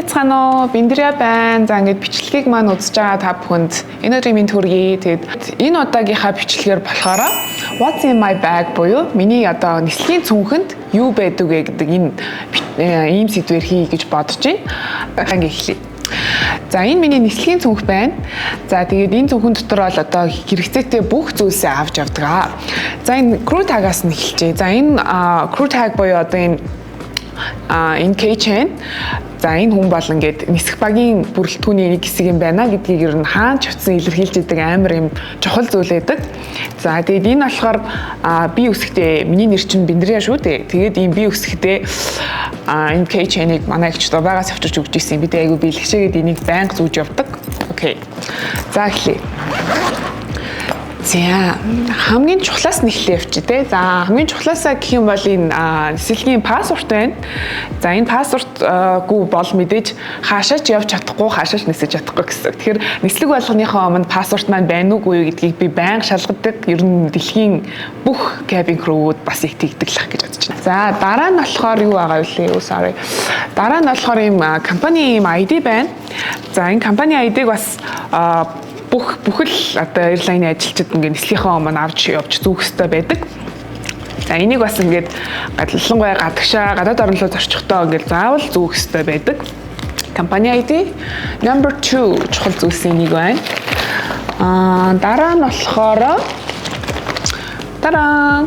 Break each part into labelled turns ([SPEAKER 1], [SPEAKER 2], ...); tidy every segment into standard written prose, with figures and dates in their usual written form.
[SPEAKER 1] Байцгаана уу? Биндря байна. За, ингээд бичлэгийг маань үзэж байгаа та бүхэнд энэ өдрийн мэнд хүргэе. Тэгээд энэ удаагийнхаа бичлэгээр болохоор "What's in my bag" буюу миний одоо нислэгийн цүнхэнд юу байдаг вэ гэдэг энэ ийм сэдвээр хий гэж бодож байна. Ингээд эхлэе. За, энэ миний нислэгийн цүнх байна. За, тэгээд энэ цүнхэн дотор бол одоо хэрэгцээтэй бүх зүйлсээ авч явдаг. За, энэ crew tag-аас нь эхэлжээ. За, энэ crew tag буюу одоо энэ keychain. За, энэ хүн бол ингээд нисэх багийн бүрэлдэхүүний нэг хэсэг юм байна гэдгийг ер нь хаана ч очсон илэрхийлж идэг амар юм чухал зүйл байдаг. За, тэгээд энэ болохоор би үсгтээ, миний нэр чинь Биндрия шүү дээ. Тэгээд ийм би үсгтээ энэ keychain-ыг манай эгч Дубайгаас авчирч өгч ирсэн. Би тэг айгу бэлгшээгээд энийг байнга зүүж явдаг. Okay. За, эхлэе. За, хамгийн чухлаас нь эхлэе явчих те. За, хамгийн чухлаасаа гэх юм бол энэ нислэгийн паспорт байна. За, энэ паспортгүй бол мэдээж хаашаа ч явж чадахгүй, хаашаа ч нисэж чадахгүй гэсэн. Тэгэхээр нислэг болгоныхоо өмнө паспорт маань байна уугүй юу гэдгийг би байнга шалгадаг. Ер нь дэлхийн бүх cabin crew-үүд бас их тэгдэг л ах гэж бодож байна. За, дараа нь болохоор юу байгаа вэ? Оо, sorry. Дараа нь болохоор ийм компани ийм ID байна. За, энэ компани ID-г бас бүхэл одоо airline-ы ажилчид ингээд нислэгийнхээ өмнө авч явж зүүх ёстой байдаг. За, энийг бас ингээд ялангуяа гадагшаа, гадаад орн руу зорчихдоо ингээд заавал зүүх ёстой байдаг. Компани ID number 2 чухал зүйлсийн нэг байна. Аа, дараа нь болохоор дараа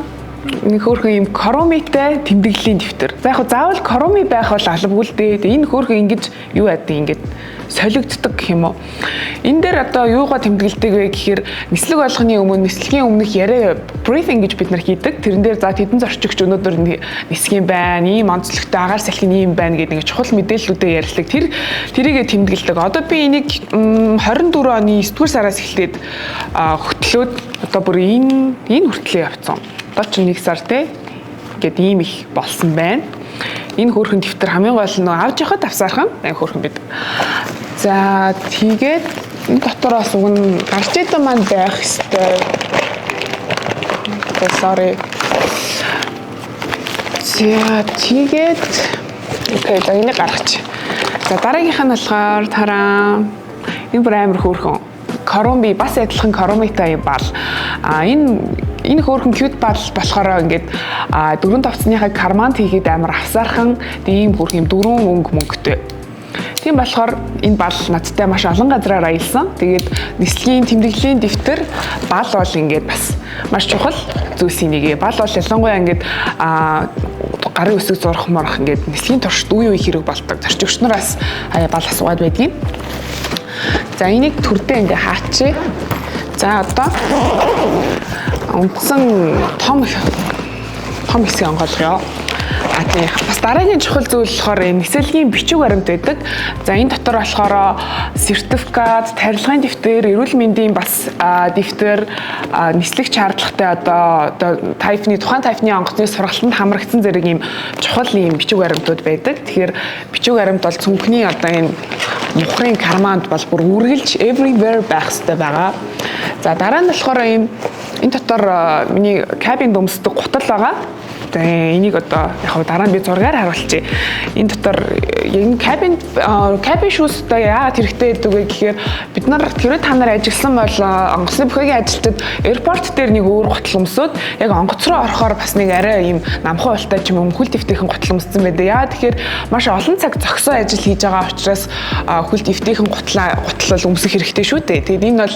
[SPEAKER 1] нэг хөөрхөн юм Kuromi-тэй тэмдэглэлийн дэвтэр. За, яг заавал Kuromi байх бол албагүй л дээ. Энэ хөөрхөн ингэж юу яадаг, ингэж солигддог гэх юм уу. Энэ дээр одоо юугаа тэмдэглэдэг вэ гэхээр нислэг болгоны өмнө, нислэгийн өмнөх яриа, briefing гэж бид нар хийдэг. Тэрэн дээр за тэдэн зорчигч өнөөдөр нисэх юм байна, ийм онцлогтой агаар салхи нь ийм байна гэдэг нэг чухал мэдээллүүдээ ярьдаг. Тэрийгэ тэмдэглэдэг. Одоо би энийг 24 оны 9 дугаар сараас эхлээд хөтлөөд одоо бүр энэ хүртлээ явцсан. Одоо ч 1 сар те. Ингээд ийм их болсон байна. Энэ хөөрхөн дэвтэр хамгийн гол нь авч явахад авсаархан аян хөөрхөн байдаг. За, тэгээд энэ дотор бас уг нь гарч идэв маань байх ёстой. Okay, sorry. За, тэгээд okay, за, энийг гаргач. За, дараагийнх нь болохоор тараа, энэ бүр амар хөөрхөн. Kuromi, бас адилхан Kuromi-тай юм бал. А энэ хөөрхөн cute бал болохоор ингээд дөрвөн товцсныхаа карманд хийгээд амар авсаархан ийм хөөрхөн юм дөрвөн өнгө мөнгөтэй. Тийм болохоор энэ бал надтай маш олон газраар аялсан. Тэгээд нислэгийн тэмдэглэлийн дэвтэр, бал бол ингээд бас маш чухал зүйлсийн нэг. Бал бол ялангуяа ингээд гарын үсэг зурах морох, ингээд нислэгийн туршид үе үе хэрэг болдог. Зорчигч нараас хаяа бал асуугаад байдгийн. За, энийг төрдөө ингээ хаачээ. За, одоо үндсэн том том хэсгийг онгойлгоё. А тийм, бас дараагийн чухал зүйл болохоор энэ нислэгийн бичиг баримт байдаг. За, энэ дотор болохоор сертификат, тарилгын дэвтэр, эрүүл мэндийн бас дэвтэр, нислэг шаардлагатай одоо type-ны, тухайн type-ны онгоцны сургалтанд хамрагдсан зэрэг ийм чухал ийм бичиг баримтууд байдаг. Тэгэхээр бичиг баримт бол цүнхний одоо энэ мухрын карманд бол бүр үргэлж everywhere байх хэрэгтэй байгаа. За, дараа нь болохоор ийм энэ дотор миний cabin-д өмсдөг гутал байгаа. Тэгээ энийг одоо яг дараа нь би зургаар харуулчих. Энэ дотор энэ cabin shoes одоо яагаад хэрэгтэй гэдэг вэ гэхээр бид нар, хэрвээ та нар ажилласан бол, онгоцны бүхэгийн ажилтнад airport дээр нэг өөр гутал өмсөөд, яг онгоц руу орохоор бас нэг арай ийм намхан уйлтай ч юм уу хөл дэвтэйхэн гутал өмссөн байдаг. Яагаад тэгэхээр маш олон цаг зогсоо ажил хийж байгаа учраас хөл дэвтэйхэн гутал бол өмсөх хэрэгтэй шүү дээ. Тэгээд энэ бол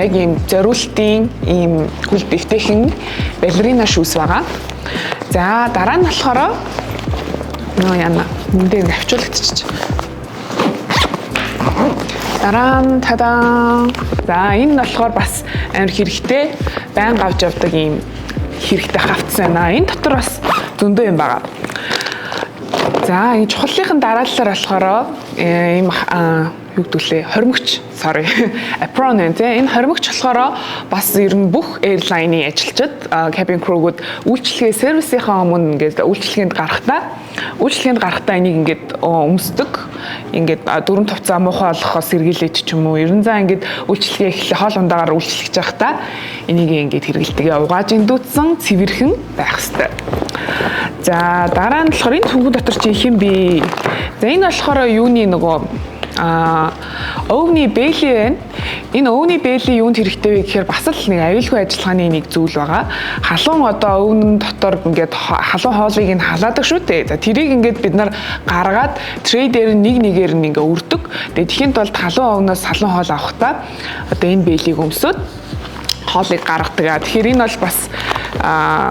[SPEAKER 1] яг ийм зориултын ийм хөл дэвтэйхэн балерина shoes байгаа. За, дараа нь болохоор нөө яна энд дээр авчуулагдчих. Дараа нь тадаа. За, энэ нь болохоор бас амар хэрэгтэй, байнга авч явдаг ийм хэрэгтэй хавтас байна. Энэ дотор бас зөндөө юм байгаа. За, энэ чухлынхын дараалалаар болохоор ийм Юу гэдүүлээ, хоримогч, sorry, apron байна, тийм. Энэ хоримогч болохоор бас ер нь бүх airline-ы ажилчид, cabin crew-гүүд үйлчилгээ сервисийнхаа өмнө ингээд үйлчилгээнд гарахдаа энийг ингээд өмсдөг. Ингээд дүрэм хувцаа муухай болохоос сэргийлээд ч юм уу, ерөн за ингээд үйлчилгээ эхлэх хоол ундаагаар үйлчлэж байхдаа энийг ингээд хэрэглэдэг. Угааж эндүүцсэн, цэвэрхэн байх хэвээр. За, дараа нь болохоор энэ цүнхэн дотор чи их юм бэ? За, энэ болохоор юуны нөгөө өвний бээлий байна. Энэ өвний бээлий юунд хэрэгтэй вэ гэхээр бас л нэг аюулгүй ажиллагааны нэг зүйл байгаа. Халуун одоо oven дотор ингээд халуун хоолыг нь халаадаг шүү дээ. За, тэрийг ингээд бид нар гаргаад tray дээр нэг нэгээр нь ингээд өрдөг. Тэгээ тэгэхийн тулд халуун oven оос халуун хоол авахдаа одоо энэ бээлийг өмсөд хоолыг гаргадаг. Тэгэхээр энэ бол бас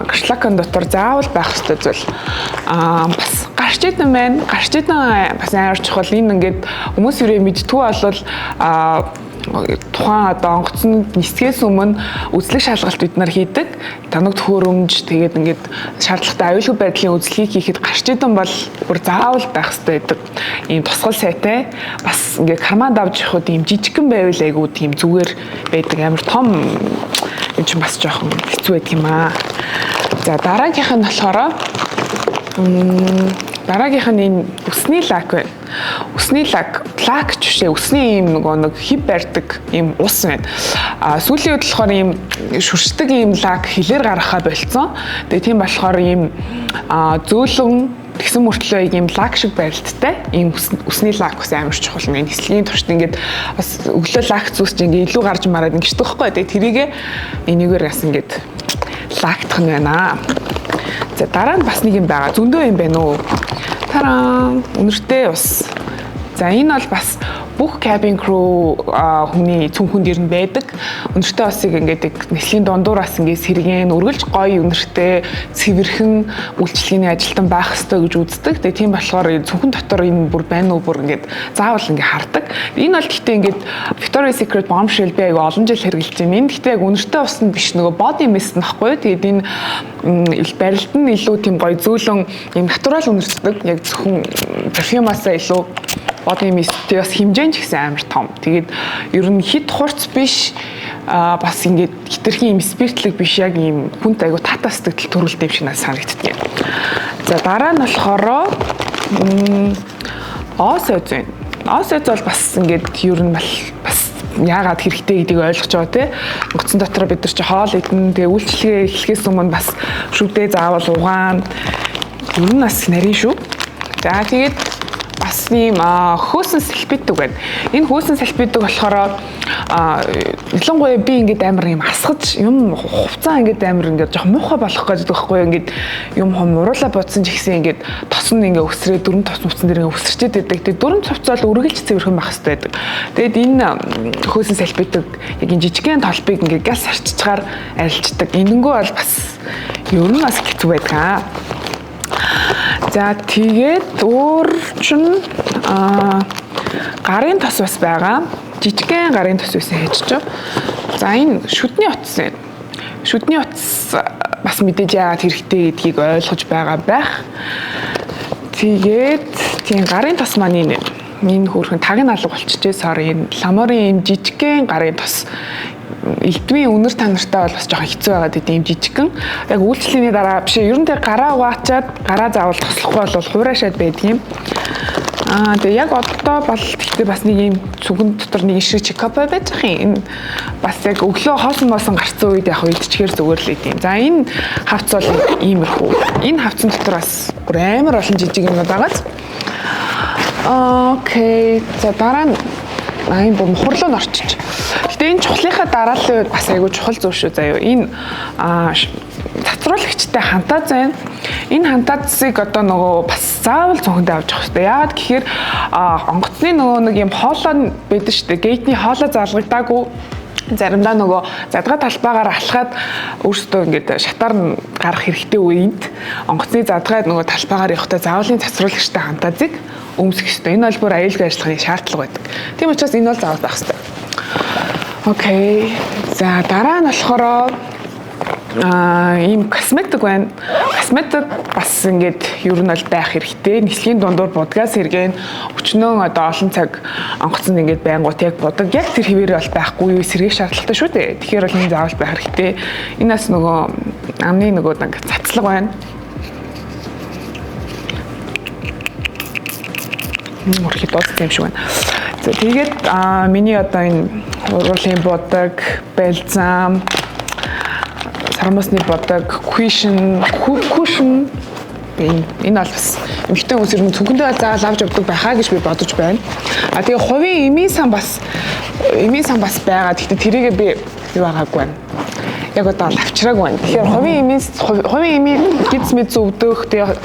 [SPEAKER 1] гарчлакан дотор заавал байх ёстой зүйл. Бас гарч идэн байна. Гарч идэн бас амар чухал. Энэ ингээд хүмүүс юурээ мэдтгүй болвол тухайн одоо онгоцонд нисгээс өмнө үзлэг шалгалт бид нар хийдэг. Танаг төхөөрөмж, тэгээд ингээд шаардлагатай аюулгүй байдлын үзлэгийг хийхэд гарч идэн бол бүр заавал байх хэрэгтэй байдаг. Ийм тусгал сайтай. Бас ингээд карманд авч явахад ийм жижигхэн байвал айгүй тийм зүгээр байдаг. Амар том юм чинь бас жоохон хэцүү байдаг юм аа. За, дараагийнх нь болохоор дараагийнх нь энэ үсний лак байна. Үсний лак, лак ч бишээ, үсний ийм нөгөө нэг хэв барьдаг ийм ус байна. А сүүлийн үед болохоор ийм шүршдэг ийм лак хэлээр гаргахаа болцсон. Тэгээ тийм болохоор ийм зөөлөн тэгсэн мөртлөө ийм лак шиг барилттай ийм үсний лак бас амар чухал. Ингээд нислэгийн туршид ингээд бас өглөө лак зүүс чинь ингээд илүү гарч мараад ингэждэг байхгүй. Тэгээ тэрийг энийгээр бас ингээд лактах нь байна. За, дараа нь бас нэг юм байгаа. Зөндөө юм байна уу? Тараа! Үнэртэй ус. За, энэ бол бас бүх cabin crew хүний цүнхэнд ер нь байдаг. Үнэртэй усыг ингээд нислэгийн дундуураас ингээд сэргээн, үргэлж гоё үнэртэй, цэвэрхэн үйлчилгээний ажилтан байх ёстой гэж үздэг. Тэгээ тийм болохоор цүнхэн дотор энэ бүр байна уу, бүр ингээд заавал ингээд хардаг. Энэ бол гэхдээ ингээд Victoria's Secret Bombshell би айгу олон жил хэрэглэж байна. Энэ гэхдээ яг үнэртэй ус нь биш, нөгөө body mist нь байхгүй. Тэгээд энэ барилт нь илүү тийм гоё зөөлөн юм natural үнэртдэг. Яг зөвхөн perfume аас илүү body mist бас хэмжээ нь ч гэсэн амар том. Тэгээд ер нь хит хурц биш, бас ингээд хэтэрхий юм спиртлэг биш, яг ийм хүнт айгу таатай сэтгэл төрүүлдэг юм шиг надад санагддаг. За, дараа нь болохоор оос ойз байна. Оос ойз бол бас ингээд ер нь бас яагаад хэрэгтэй гэдгийг ойлгож байгаа, тий. Онгоцон дотор бид нар чи хоол идэн, тэгээ үйлчилгээ эхлэхээс өмнө бас шүдээ заавал угаана. Ер нь бас нарийн шүү. За, тэгээд бас ийм хөөсөн салфетик байна. Энэ хөөсөн салфетик болохоор ялангуяа би ингээд амар юм асгаж юм хувцаа ингээд амар ингээд жоох муухай болох гэж байдаг байхгүй юу? Ингээд юм хом уруулаа бодсон ч ихсэн ингээд тос нь ингээд өсрээ, дөрөв тос хувцсан дээр ингээд өсөрчээд байдаг. Тэгээд дөрөв хувцас бол үргэлж цэвэрхэн байх хэрэгтэй байдаг. Тэгээд энэ хөөсөн салфетик яг энэ жижигхэн толбыг ингээд гяс арчичгаар арилждаг. Энэнгүү бол бас ер нь бас хэцүү байдаг. За, тэгээд өөр чин гарын тос бас байгаа. Жижигхэн гарын тос байсан хайчиж. За, энэ шүдний утас байна. Шүдний утас бас мэдээж яагаад хэрэгтэй гэдгийг ойлгож байгаа байх. Тэгээд тийм гарын тос маань энэ хөөрхөн таг нь алга болчихжээ. Sorry, энэ Ламорын энэ жижигхэн гарын тос элдвийн үнэр танартай бол бас жоохон хэцүү байгаа гэдэг юм жижигхэн. Яг үйлчлэлийн дараа биш, ер нь тэг гараа угаачаад гараа заавал тослохгүй бол хуурайшаад байдаг юм. Тэгээ яг одоо бол гэхдээ бас нэг юм цүнхэн дотор нэг шиг чекап байж байгаа юм. Энэ бас яг өглөө хоосон моосон гарцсан үед яг идчихээр зүгээр л идэм. За, энэ хавц бол иймэрхүү. Энэ хавцан дотор бас бүр амар олон жижиг юмнууд байгааз. Okay. За, дараа нь энэ бүр мухарлуу н орчиж. Гэтэ энэ чухлынхаа дарааллын үед бас айгүй чухал зүйл шүү заяо. Энэ цацруулагчтай хантааз байна. Энэ хантаазыг одоо нөгөө бас заавал цүнхэндээ авч явах хэрэгтэй. Яагаад гэхээр онгоцны нөгөө нэг юм хоолой байдаг шүү дээ. Gate ний хоолой залгагдаагүй, заримдаа нөгөө задгаа талбайгаар алхаад өөрсдөө ингээд шатаар нь гарах хэрэгтэй үед онгоцны задгай нөгөө талбайгаар явахдаа заавлын цацруулагчтай хантаазыг өмсөх хэрэгтэй. Энэ бол бүр аюулгүй ажиллагааны шаардлага байдаг. Тийм учраас энэ бол заавал байх хэрэгтэй. Okay. За, дараа нь болохоор ийм косметик байна. Косметик бас ингээд ер нь бол байх хэрэгтэй. Нислэгийн дундуур будгаас сэргээн өчнөө одоо олон цаг онгоцонд ингээд байнгут яг будаг яг тэр хэвээрээ бол байхгүй юу, сэргээх шаардлагатай шүү дээ. Тэгэхээр бол энэ заавал байх хэрэгтэй. Энэ бас нөгөө амны нөгөө нэг цацлага байна. Өрхөд дууссан юм шиг байна. За тэгээд миний одоо энэ уруулын будаг, бальзам, сармусны будаг, cushion энэ бол бас эмэгтэй хүмүүс ер нь цүнхэндээ заавал авч явдаг байхаа гэж би бодож байна. А тэгээ хувийн эмийн сан бас байгаа. Гэхдээ тэрийгээ би юу байгаагүй байна. Яг одоо авчраагүй байна. Тэгэхээр хувийн эмийн гиз мэд зөвдөх, тэгээ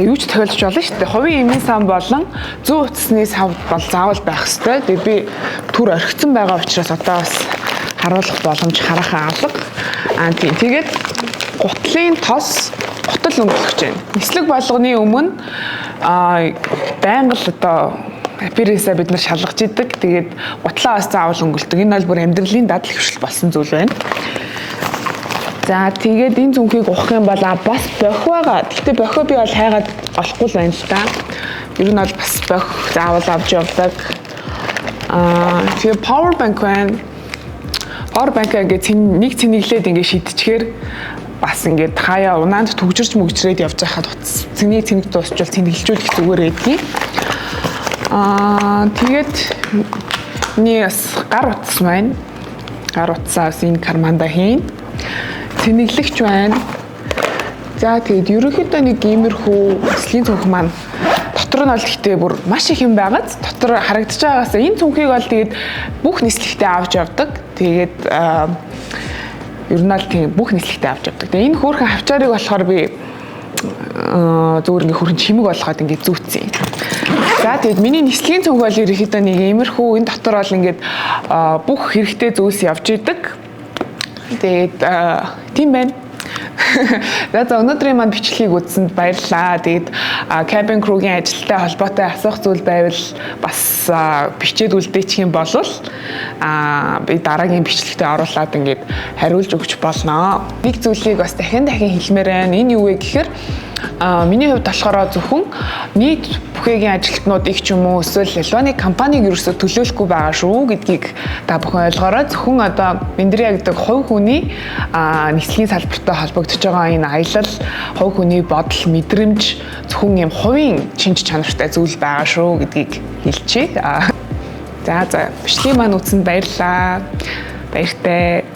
[SPEAKER 1] юу ч тохиолдож болно шүү дээ. Хувийн эмийн сан болон зүүн утасны сав бол заавал байх ёстой. Тэгээ би түр орхицсан байгаа учраас одоо бас харуулах боломж хараахан алга. Аа тийм. Тэгээд гутлын тос, гутал өнгөлөх гэж байна. Нислэг болгоны өмнө байнга л одоо апирисаа бид нар шалгаж идэг. Тэгээд гутлаа бас заавал өнгөлдөг. Энэ бол бүр амьдралын дадал хөвшил болсон зүйл байна. За тэгээд энэ зүнхийг ухах юм бол бас бохь байгаа. Гэхдээ бохио би бол хайгаад олохгүй л байна л да. Ер нь бол бас бохь заавал авч явдаг. Тэгээ power bank байна. Power bank ингээд нэг цэнэглээд ингээд шидчихээр бас ингээд хаяа унаанд түгжирч мөгжрээд явж байхад утас цэнийг цэнэг дуусчвал цэнэглжүүлэх зүгээр байдгийг. Тэгээд миний бас гар утас байна. Гар утсаа бас энэ карманда хийн. Цэнэглэгч байна. За тэгээд ерөнхийдөө нэг иймэрхүү нислэгийн цүнх маань дотор нь бол гэхдээ бүр маш их юм байгааз дотор харагдаж байгаас энэ цүнхийг бол тэгээд бүх нислэгтээ авч явдаг. Тэгээд ер нь бол тийм бүх нислэгтээ авч явдаг. Тэгээд энэ хөөрхөн хавчаарыг болохоор би зүгээр ингээ хөрхөн чимэг болгоод ингээ зүүцсэн. За тэгээд миний нислэгийн цүнх бол ерөнхийдөө нэг иймэрхүү энэ дотор бол ингээд бүх хэрэгтэй зүйлс явж идэг. Тэгээд тийм байна. За өнөөдрийн маань бичлэгийг үзсэнд баярлалаа. Тэгээд cabin crew-гийн ажилтай холбоотой асуух зүйл байвал бас бичээд үлдээчих юм бол би дараагийн бичлэгтээ оруулаад ингээд хариулж өгч болно. Нэг зүйлийг бас дахин хэлмээр байна. Энэ юу вэ гэхээр миний хувьд болохоор зөвхөн нийт бүхэгийн ажилтнуудыг ч юм уу эсвэл Альваны компаниг ерөөсөө төлөөлөхгүй байгаа шүү гэдгийг та бүхэн ойлгоорой. Зөвхөн одоо Миндрия гэдэг хувь хүний нислэгийн салбартай холбогдож байгаа энэ аялал, хувь хүний бодол, мэдрэмж зөвхөн юм хувийн шинж чанартай зүйл байгаа шүү гэдгийг хэлчихье. За бичлэгийн маань үзсэнд баярлалаа. Баяртай.